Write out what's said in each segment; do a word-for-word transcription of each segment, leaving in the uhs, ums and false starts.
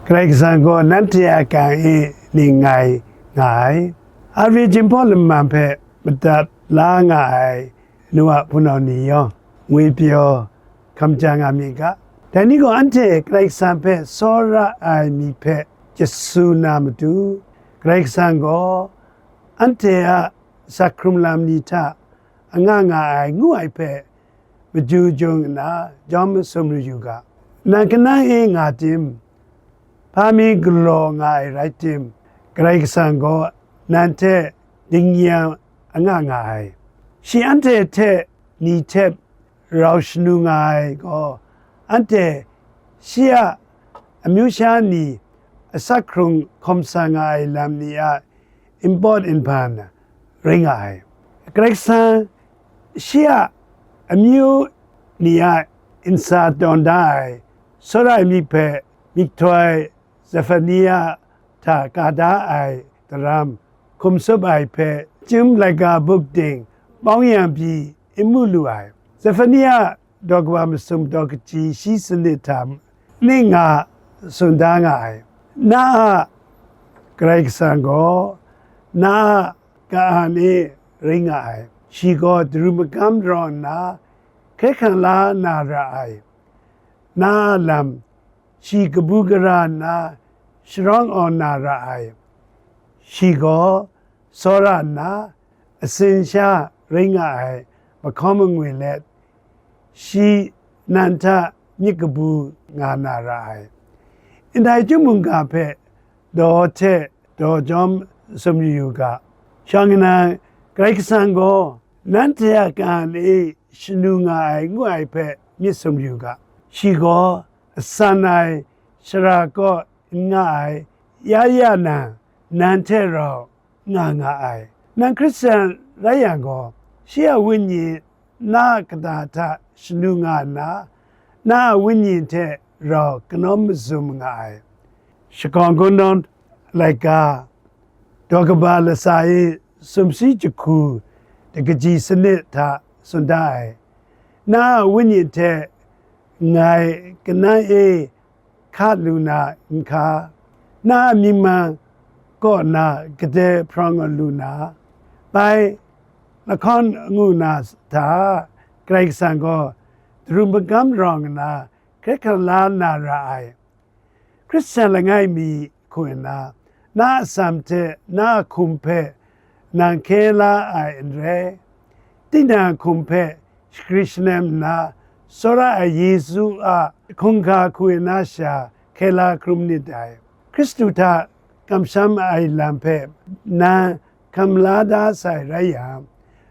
Karai Kasang gaw nanhte a kang e ning ngai nga ai. Arve jinghpaw laman hpe madat la nga ai nu a hpunau ni yawng, ngwi pyaw hkam ja nga mi ga. Dai ni gaw anhte Karai Kasang hpe tsawra ai myit hpe jasu na matu, Karai Kasang gaw anhte a asak hkrung lam ni hta anga nga ai ngu ai hpe maju jung nna jawm masum yu ga. Nang kanang e nga tim, hpa mi galaw nga ai rai tim, Karai Kasang gaw nan hte dingnyang anga nga ai. Shi anhte hte ni hte rau shanu nga ai gaw, anhte shi a amyu sha ni asak hkrung hkawm sa nga ai lam ni a npawt nhpan rai nga ai. Karai Kasang shi a amyu ni a ntsa tawn da ai tsawra ai myit hpe myihtoi Zefania hta ka da ai daram hkum tsup ai hpe, Chyum laika buk ting bawng yang pyi n mu lu ai. Zefania daw kaba masum daw kaji shi sanit hta ning nga tsun da nga ai. Na a Karai Kasang gaw na a ka-an e rai nga ai. Shi gaw daru magam rawng nna hkye hkrang la na ra ai. Na a lam shi kabu gara nna sharawng awn na ra ai. Shi gaw tsawra nna, asin sha rai nga ai mahkaw mangwi let, shi nan hta myit kabu nga na ra ai. Ndai chyum mungga hpe daw hte daw jawm tsun yu yu ga. Shawng nnan, Karai Kasang gaw nanhte a ka-an e shanu nga ai ngu ai hpe myit sum yu ga. Shi gaw asan ai shara kaw n nga ai, ya ya nang, nan hte rau nga nga ai. Nang Hkristu rai yang gaw, shi a Wenyi na a kata hta shanu nga nna, na a Wenyi hte rau kanawm mazum nga ai. Shakawn Kungdawn laika, daw kaba latsa e sumshi jahku da kaji sanit hta tsun da ai. Na a Wenyi hte ngai kanang e hka lu na nhka, na a mying man kaw na gade hprawng lu na, bai lahkawn ngu na hta, Karai Kasang gaw daru magam rawng nna hkye hkrang la na ra ai. Hkristu langai mi hku nna, na a atsam hte na a hkum hpe nang hkye la ai n rai. Tinang hkum hpe shagri shanem nna, tsawra ai Yesu a hkungga hku nna sha hkye la hkrum nit dai. Hkristu hta kamsham ai lam hpe nang hkam la da sai rai yang,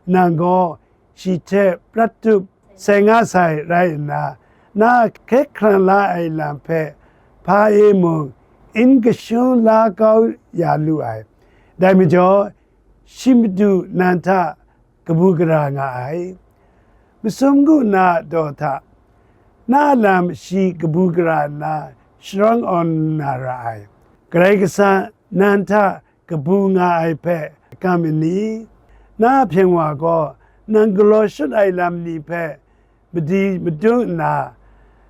nang gaw shi hte prat tup sai nga sai rai nna, na a hkye hkrang la ai lam hpe hpa e mung n kashung la kau ya lu ai. Dai majaw, shi Madu nan hta kabu gara nga ai. Masum ngu na daw hta, na a lam shi kabu gara nna sharawng awn na ra ai. Karai Kasang nan hta kabu nga ai hpe kam n ni? Na a hpyen wa gaw nang galaw shut ai lam ni hpe madi madung nna,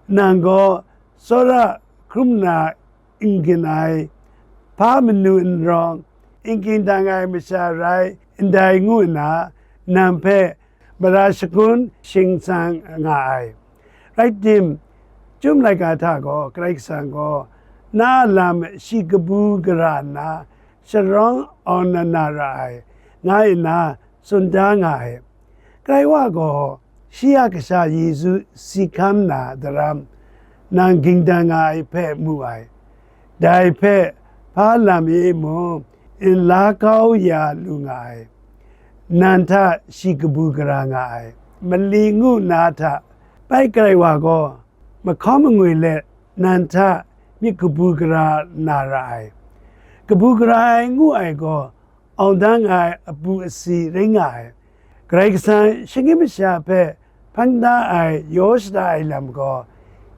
nang gaw tsawra hkrum na n gin ai, hpa manu n rawng, n ging dang ai masha rai ndai ngu nna, nang hpe mara shagun shingtsang nga ai. Rai tim, Chyum laika hta gaw Karai Kasang gaw na a lam shi kabu gara nna sharawng awn na na ra ai, nga nna tsun da nga ai. Karai wa gaw shi a Kasha Yesu si hkam na daram nang ging dan nga ai hpe mu ai. Dai hpe hpa lam e mung n la kau ya lu nga ai. Nan hta shi kabu gara nga ai. Mali ngu na hta bai Karai wa gaw mahkaw mangwi let nan hta myit kabu gara na ra ai. Kabu gara ai ngu ai gaw, aung dang ai apu asi rai nga ai. Karai Kasang shinggyim masha hpe hpang da ai yaw shada ai lam gaw,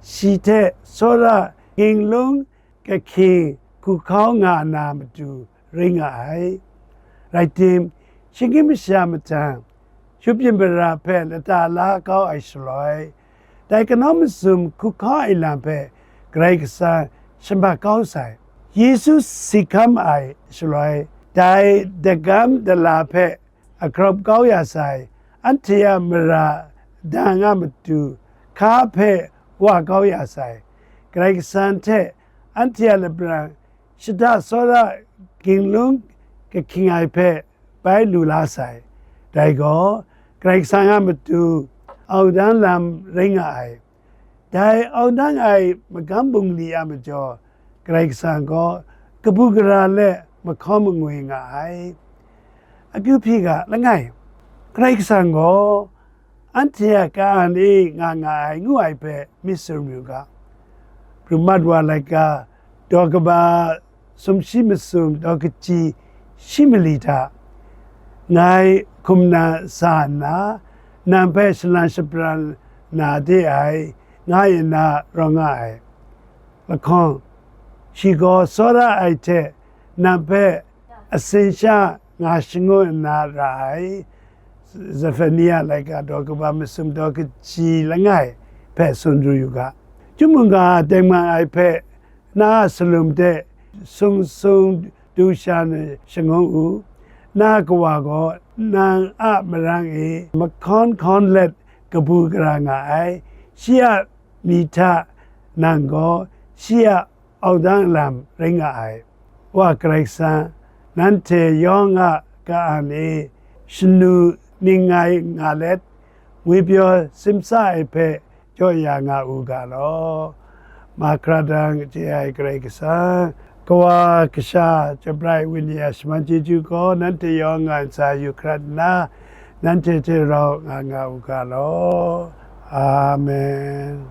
shi hte tsawra ginglung kahkying hku hkau nga na matu rai nga ai. Rai tim, shinggyim masha mahtang, shupjin bara hpe lata la kau ai shaloi, dai kanau masum hku hkau ai lam hpe Karai Kasang shamat kau sai. Yesu si hkam ai shaloi, dai dagam dala hpe a graup kau ya sai, anhte a mara dang a matu hka hpe wa kau ya sai. Karai Kasang hte anhte a labrang shada tsawra ginlung kahkying ai hpe bai lu la sai. Dai gaw, Karai Kasang a matu audang lam rai nga ai. Dai audang ai magam bungli a majaw, Karai Kasang gaw kabu gara let mahkaw mangwi nga ai. Akyu hpyi ga langai, Karai Kasang gaw anhte a ka-an e nga nga ai ngu ai hpe myit tsun yu ga. Pru mat wa laika daw kaba sumshi masum daw kaji shi mali hta ngai hkum na sa nna, nang hpe shalan shabran na de ai, nga nna rawng nga ai. Lahkawng, shi gaw tsawra ai hte nang hpe asin sha nga shangun nna ra ai. Zefania laika daw kaba masum daw kaji langai hpe tsun ru yu ga. Chyum mungga tengman ai hpe na a salum de sung sung du sha na shangun u. Na a kawa gaw nang a marang e mahkawn hkawn let kabu gara nga ai. Shi a ni hta nang gaw shi a audang lam rai nga ai. Wa Karai Kasang, nanhte yawng a ka-an e shanu ning ngai nga let, ngwipyaw simsa ai hpe jaw ya nga u ga law. Mahkra dang chye ai Karai Kasang, Kawa, Kasha, Chyum Brai Wenyi a shaman chyeju gaw nanhte yawng nga ntsa yu hkrat nna, nanhte hte rau nga nga u ga law. Amen.